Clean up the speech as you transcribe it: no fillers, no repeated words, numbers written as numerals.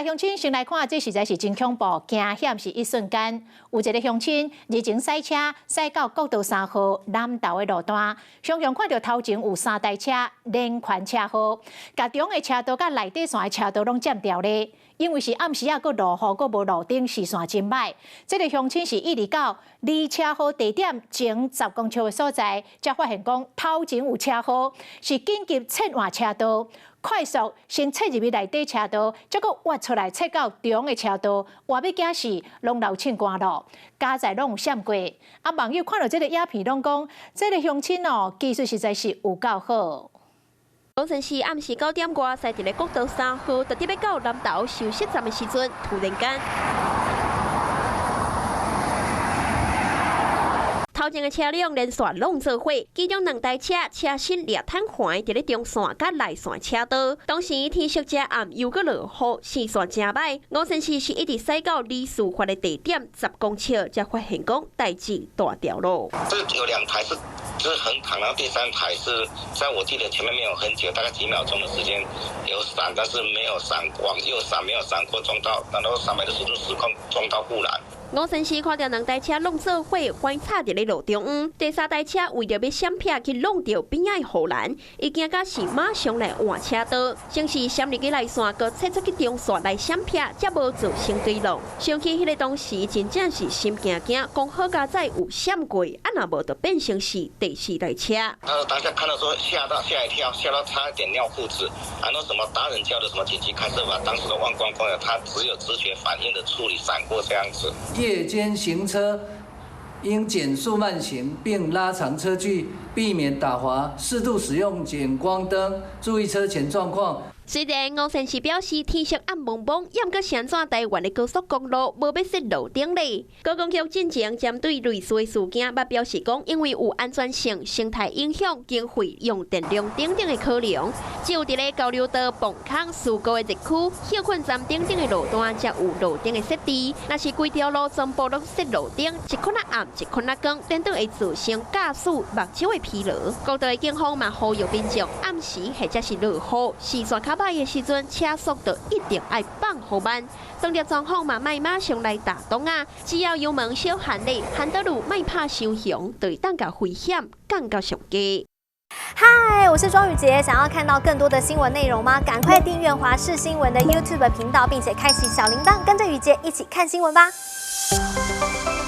來鄉親先來看，這實在是真恐怖，驚險是一瞬間。有一個鄉親日前駛車駛到國道3號南投的路段，常常看著頭前有三台車連環車禍，共中的車道佮內底線的車道攏佔著咧。因為是暗時仔，閣落雨，閣無路燈，視線真䆀。這個鄉親是一直到離車禍地點前10公尺的所在，才發現講頭前有車禍，是緊急切換車道。快速先切入去內底車道，再閣挖出來切到中的車道，話欲驚死，攏流凊汗囉，佳哉攏有閃過。啊，網友看著這个影片，攏講這个鄉親哦，技術實在是有夠好。講真是暗時9點外，駛佇咧國道3號，特別欲到南投休息站的時陣，突然間，頭前的車輛連續攏做伙，其中兩台車車身掠癱瘓，佇咧中線佮內線車道。當時天色正暗，又閣落雨，視線誠䆀。吳先生是一直駛到離事發的地點10公尺，才發現講代誌大條囉。這有兩台是就是橫躺，然後第三台是在我記得前面沒有很久，大概幾秒鐘的時間有閃，但是沒有閃往右閃，沒有閃過撞到，然後300的速度失控撞到護欄。吳先生看著兩台車攏做伙橫插佇咧路中央，第三台車為著欲閃避去挵著邊仔的護欄，伊驚甲是馬上來換車道，先是閃入去內線，閣切出去中線來閃避，才無造成追撞。想起彼个當時，真正是心驚驚，講好佳哉有閃過，啊若無就變成是第四台車。他當下看到說嚇到嚇一跳，嚇到差一點尿褲子，啊那什麼達人教的什麼緊急開車法，當時都忘光光了，他只有直覺反應的處理閃過這樣子。夜間行車應減速慢行，並拉長車距，避免打滑。適度使用遠光燈，注意車前狀況。雖然吳先生表示天色暗濛濛，猶過啥怎台灣的高速公路無欲設路燈咧。高公局進前針對類似的事件，捌表示講，因為有安全性、生態影響、經費、用電量等等的考量，只有佇咧交流道磅空事故的熱區、歇睏站等等的路段才有路燈的設置。若是規條路全部攏設路燈，一款仔暗，一款仔光，顛倒會造成駕駛目睭的疲勞。國道的警方嘛呼籲民眾，暗時或者是落雨，視線較䆀的時陣，車速就一定愛放予慢。當著狀況嘛，莫馬上來踏擋仔，只要油門小按咧，핸들路莫拍傷雄，就會當共危險降到上低。嗨，我是莊宇傑，想要看到更多的新聞內容嗎？趕快訂閱華視新聞的 YouTube 頻道，並且開啟小鈴鐺，跟着宇傑一起看新聞吧。